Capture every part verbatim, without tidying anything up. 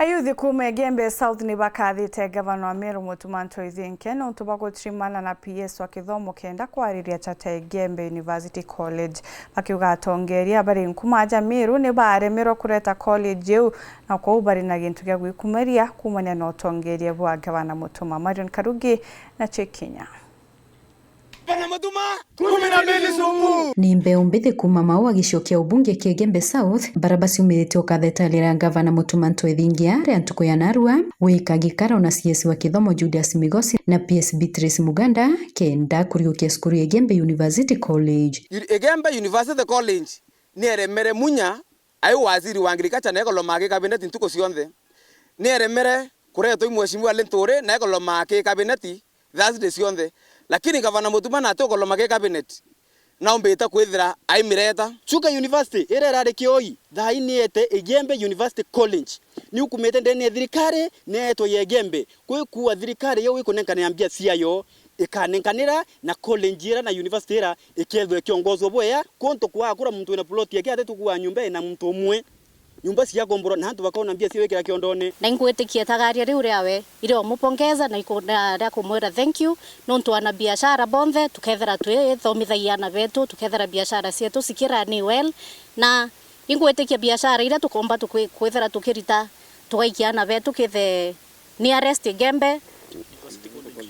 Ayuthi kuuma Igembe South ni bakathite gavana wa Meru Mutuma M'Ethingia nontu bwa gutirimana na P S wa kithomo kenda kwariria chata ya Igembe University College, bakiuga atongeria bari nkuma aja Meru ni baremerwe kureta college iu, na kwou bari na gintu gia gwikumiria kuumania na utongeria bwa gavana Mutuma. Marion Karugi na Chekinya. Bana Mutuma, kumi na mbili supu. Ni mbeu mbithi kuuma mau wa gicigo kia ubunge kia Igembe South, bara baciumirite ukatheta rira gavana Mutuma M'Ethingia ria ntuku ya narua, wika gikaro na C S wa kithomo Julius Migosi na P S Beatrice Muganda, kenda kuriukia cukuru ya Igembe University College. Uni-, Igembe University College ni eremere Munya ai waziri wa agriculture na ekoloma aki cabinet ntuku cionthe. Ni eremere kuretwa i mheshimiwa Linturi na ekoloma aki cabinet Thursday cionthe. Lakini gavana Mutuma nati ukoloma ki cabinet, naumbite kwithira aimireta. Chuka University iria irari Kioi, thaa ii ni ete Igembe University College. Ni ukumite ndene ya thirikari, ni etwa ya Igembe. Kwi kuua thirikari iyo ikunenkanira mbia ciayo, ikanenkanira na college ira na university ira ikethwa ikiongozwa bwea, kuntu kwakura muntu wina plot yake ati tukua nyumba ina muntu umwe. Nyumba ciakomborwa na antu bakona mbia cia gwikira kiondone. Na ingwitikia itagaria riu riawe iri omupongeza na iku-, na ria kumwira thank you, nontu ana biashara bonthe tukethira twithomithagia ana betu, tukethira biashara cietu cikirani well, na ingwitikia biashara iria tukomba tukwi-, kwithira tukirita tugaikia ana betu kithe nearest Igembe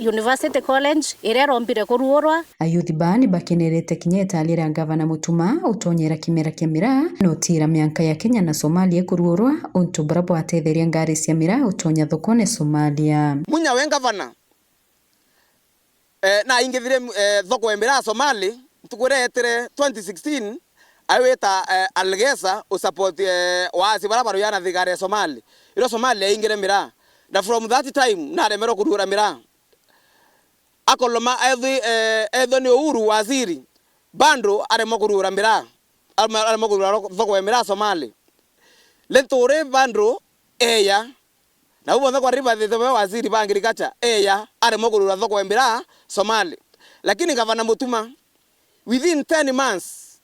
University College iria irombire kuruurwa. Ayuthi baa ni bakenerete kinya itali ria gavana Mutuma utonyera kimera kia miraa na utira mianka ya Kenya na Somalia ikuruurwa, untu buria bwatetheria ngari cia miraa utonya thokone Somalia. Munya we gavana, eh, naingithire, eh, thoko ya miraa Somali, ntuku iria yetire twenty sixteen, aiwita, eh, Algesa usupport, eh, waasi baria baruya na thigari ya Somali. Irio Somali yaingire miraa. Na from that time, naremerwe kuruura miraa. Akoloma ethwi-, eh, ethwe ni Uhuru waziri, bado aremwa kuruura miraa. Aremwa, aremwa kuruura ro-, thoko ya miraa Somali. Linturi bado eya. Na bu bonthe kwari bathite be waziri ba agriculture, eya, aremwa kuruura thoko ya miraa Somali. Lakini gavana Mutuma, within ten months,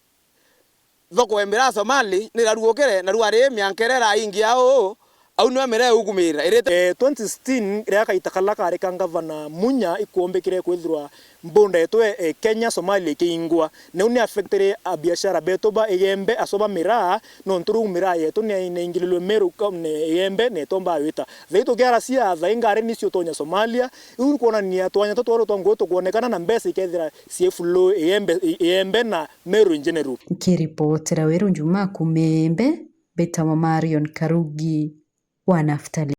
thoko ya miraa Somali ni iraruukire, na riu ari mianka iria iraingia uu, au niwe miraa iugumirira. Irite. Eh, twenty sixteen, riria kaita kala kari ka gavana Munya ikuombikire kwithirwa border yetu e, e, Kenya, Somalia ikiingwa. Nau ni affectire abiashara betu ba Igembe, asoba miraa, nontu riu miraa yetu ni, ni yaingirirwe Meru ka-, ni Igembe, ni itomba wita. Thai tukiara cia, thai ngari nicio tonya Somalia, iu ni kwonania twanya tutu twerwe twa ngugi tukwonekana na mbeca ikethira cie flow Igembe, I-, Igembe na Meru in general. Nkiripotera Weru Njuma kuuma Igembe, mbitawa Marion Karugi wa Naftali.